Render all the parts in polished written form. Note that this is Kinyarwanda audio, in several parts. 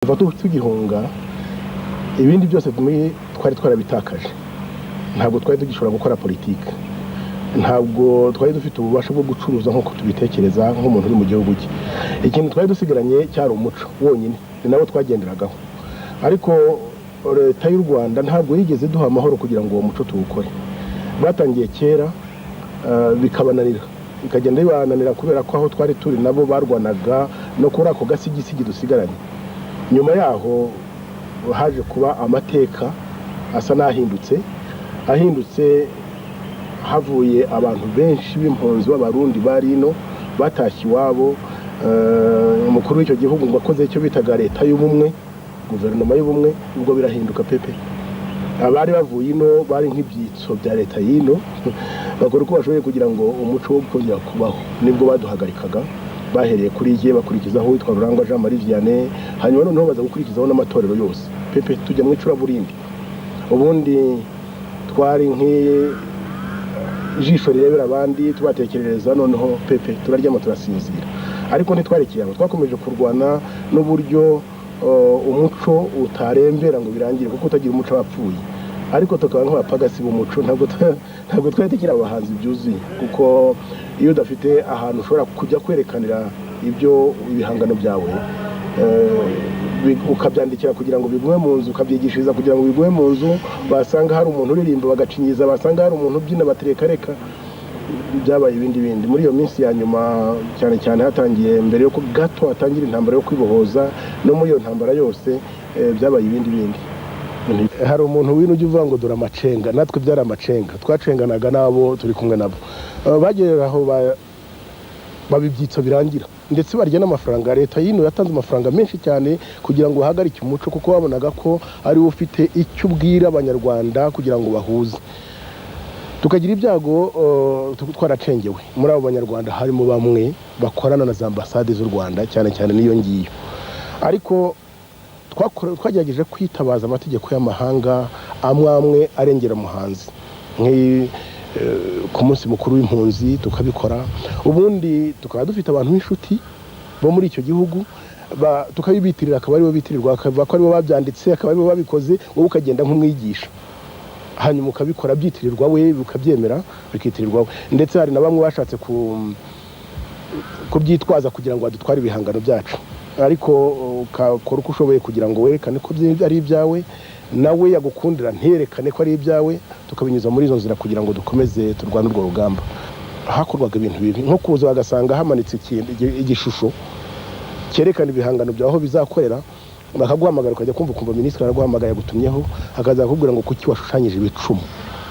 Kuva tugihunga, ibindi byose twari twarabitakaje. Ntabwo twari tugishobora gukora politiki, ntabwo twari dufite ububasha bwo gucuruza nk'uko tubitekereza nk'umuntu uri mu gihugu cye. Ikintu twari dusigaranye cyari umuco wonyine, ni nawo twagenderagaho. Ariko Leta y'u Rwanda ntabwo yigeze iduha amahoro kugira ngo uwo muco tuwukore. Batangiye kera, bikabananira, bikagenda bibananira, kubera ko aho twari turi nabo barwanaga no kuri ako gasigisigi dusigaranye. Nyuma yaho haje kuba amateka asa n'ahindutse, ahindutse havuye abantu benshi b'impunzi b'Abarundi bari ino batashye iwabo. Umukuru w'icyo gihugu ngo akoze icyo bitaga Leta y'Ubumwe, Guverinoma y'Ubumwe, ubwo birahinduka pepe. Abari bavuye ino bari nk'ibyitso bya leta y'ino, bakora uko bashoboye kugira ngo umuco wo kongera kubaho. Nibwo baduhagarikaga, bahereye kuri jye, bakurikizaho uwitwa Rurangwa Jean Marie Vianney, hanyuma noneho baza gukurikizaho n'amatorero yose pepe, tujya mu icuraburindi. Ubundi twari nk'ijisho rirebera abandi, tubatekerereza, noneho pepe turaryama turasinzira. Ariko ntitwarekeye aho, twakomeje kurwana n'uburyo umuco utarembera ngo birangire, kuko utagira umuco wapfuye. Ariko tukaba nk'abapagasi b'umuco. Ntabwo twari tukiri abahanzi byuzuye, kuko iyo udafite ahantu ushobora kujya kwerekanira ibyo ibihangano byawe, ukabyandikira kugira ngo bigume mu nzu, ukabyigishiriza kugira ngo bigume mu nzu, basanga hari umuntu uririmba bagacinyiza, basanga hari umuntu ubyina batereka reka. Byabaye ibindi bindi muri iyo minsi ya nyuma, cyane cyane hatangiye mbere yo gato hatangira intambara yo kwibohoza, no muri iyo ntambara yose byabaye ibindi bindi. Hari umuntu wino ujya uvuga ngo dore amacenga. Natwe byari amacenga, twacenganaga n'abo turi kumwe nabo. Bagerera aho baba ibyitso birangira, ndetse barya n'amafaranga. Leta y'ino yatanze amafaranga menshi cyane kugira ngo bahagarike umuco, kuko babonaga ko ariwo ufite icyo ubwira Abanyarwanda kugira ngo bahuze. Tukagira ibyago, twaracengewe. Muri abo Banyarwanda harimo bamwe bakorana na za ambasade z'u Rwanda, cyane cyane n'iyo ngiyo. Ariko twagerageje kwitabaza amategeko y'amahanga amwe amwe arengera umuhanzi, ku munsi mukuru w'impunzi tukabikora. Ubundi tukaba dufite abantu b'inshuti bo muri icyo gihugu, tukabibitirira, akaba aribo bitirirwa, akavuga ko aribo babyanditse, akaba aribo babikoze, wowe ukagenda nk'umwigisha, hanyuma ukabikora byitirirwa we, ukabyemera bikitirirwa we. Ndetse hari na bamwe bashatse kubyitwaza kugira ngo badutware ibihangano byacu, ariko ukakora uko ushoboye kugira ngo werekane ko ari ibyawe, nawe yagukundira ntiyerekane ko ari ibyawe. Tukabinyuza muri izo nzira kugira ngo dukomeze turwane urwo rugamba. Hakorwaga ibintu bibi, nko kuza bagasanga hamanitse ikintu, igishusho cyerekana ibihangano byawe aho bizakorera, bakaguhamagara, ukajya kumva ukumva minisitiri araguhamagaye, agutumyeho, akaza akakubwira ngo kuki washushanyije ibicumu,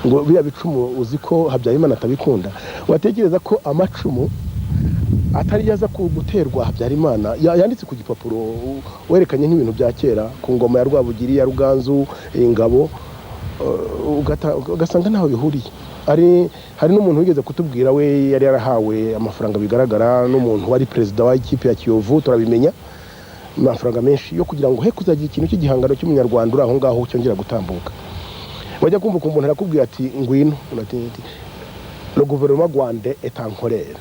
ngo biriya bicumu uzi ko Habyarimana atabikunda? Watekereza ko amacumu atari yaza guterwa Habyarimana, yanditse ku gipapuro, werekanye nk'ibintu bya kera ku ngoma ya Rwabugiri, ya Ruganzu, ingabo, ugasanga ntaho bihuriye. Hari n'umuntu wigeze kutubwira, we yari yarahawe amafaranga bigaragara n'umuntu wari perezida wa ikipe ya Kiyovu, turabimenya, amafaranga menshi yo kugira ngo he kuzagira ikintu cy'igihangano cy'Umunyarwanda uri aho ngaho cyongera gutambuka. Wajya kumva ukuntu umuntu arakubwira ati ngwino, ati le gouvernement rwandais est en colère,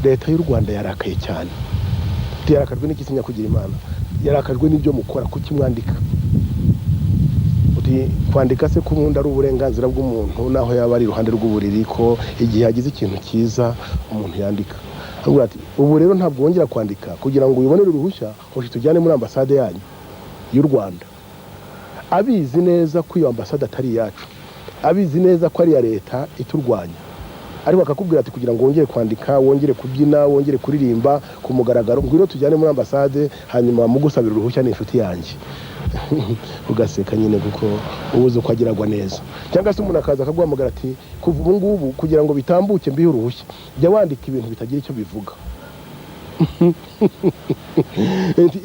Leta y'u Rwanda yarakaye cyane. Ati yarakajwe n'iki se nyakugira Imana? Yarakajwe n'ibyo mukora. Kuki mwandika? Uti kwandika se ko ubundi ari uburenganzira bw'umuntu, naho yaba ari iruhande rw'uburiri, ko igihe hagize ikintu cyiza umuntu yandika? Avuga ati ubu rero ntabwo wongera kwandika, kugira ngo ubibonere uruhushya, hoshi tujyane muri ambasade yanyu y'u Rwanda. Abizi neza ko iyo ambasade atari iyacu, abizi neza ko ari iya leta iturwanya, ariko akakubwira ati kugira ngo wongere kwandika, wongere kubyina, wongere kuririmba ku mugaragaro, ngwino tujyane muri ambasade, hanyuma mugusabira uruhushya ni inshuti yanjye. Ugaseka nyine, kuko ubuze uko agiragwa neza. Cyangwa se umuntu akaza akaguhamagara ati kuva ubu ngubu kugira ngo bitambuke mbihe uruhushya, jya wandika ibintu bitagira icyo bivuga,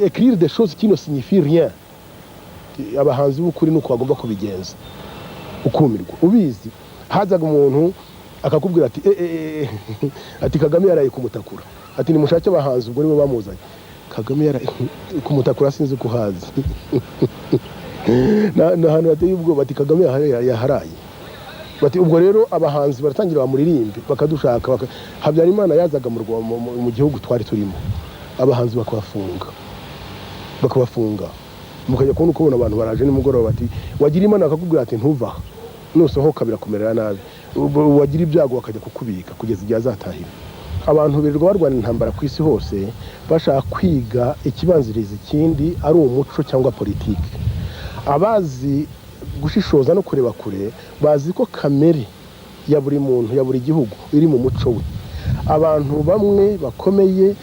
écrire des choses qui ne signifient rien. Abahanzi b'ukuri ni uko bagomba kubigenza. Ukumirwa ubizi. Hazaga umuntu akakubwira ati eh, eh, eh, ati Kagame yaraye kumutakura, ati nimushake abahanzi. Ubwo nibo bamuzanye. Kagame yaraye kumutakura, sinzi uko uhazi, ni ahantu hateye ubwoba. Ati Kagame yaharaye, bati ubwo rero abahanzi baratangira bamuririmbe, bakadushaka. Habyarimana yazaga mu gihugu twari turimo, abahanzi bakabafunga. Bakabafunga, mukajya kubona ukabona abantu baraje nimugoroba, bati wagira Imana bakakubwira ati: "Ntuva aha, nusohoka birakumerera nabi." Wagira ibyago bakajya kukubika kugeza igihe azatahira. Abantu birirwa barwana intambara ku isi hose, bashaka kwiga ikibanziriza ikindi, ari umuco cyangwa politiki. Abazi gushishoza no kureba kure bazi ko kamere ya buri muntu, ya buri gihugu, iri mu muco we. Abantu bamwe bakomeye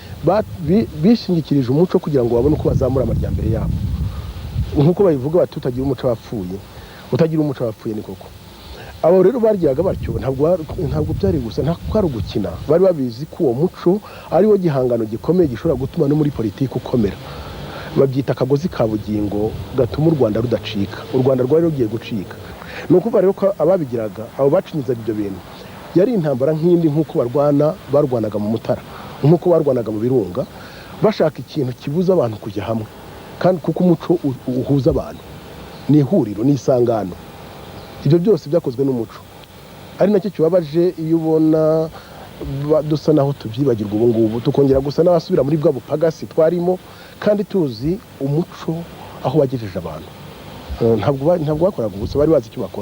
bishingikirije umuco kugira ngo babone uko bazamura amajyambere yabo, nk'uko babivuga bati: "Utagira umuco wapfuye, utagira umuco wapfuye." Ni koko, abo rero baryaga batyo, ntabwo byari gusa, ntabwo ari ugukina. Bari babizi ko uwo muco ari wo gihangano gikomeye gishobora gutuma no muri politiki ukomera. Babyita akagozi ka bugingo gatuma u Rwanda rudacika. U Rwanda rwari rugiye gucika. Ni ukuvuga rero ko ababigiraga, abo bacinyizaga ibyo bintu, yari intambara nk'indi, nk'uko barwana, barwanaga mu Mutara, nk'uko barwanaga mu Birunga, bashaka ikintu kibuza abantu kujya hamwe. Kandi kuko umuco uhuza abantu, ni ihuriro, ni isangano. Ibyo byose byakozwe n'umuco, ari nacyo kibabaje iyo ubona dusa naho tubyibagirwa ubu ngubu, tukongera gusa n'abasubira muri bwa bupagasi twarimo, kandi tuzi umuco aho wagejeje abantu. Ntabwo bakoraga ubusa, bari bazi icyo bakora.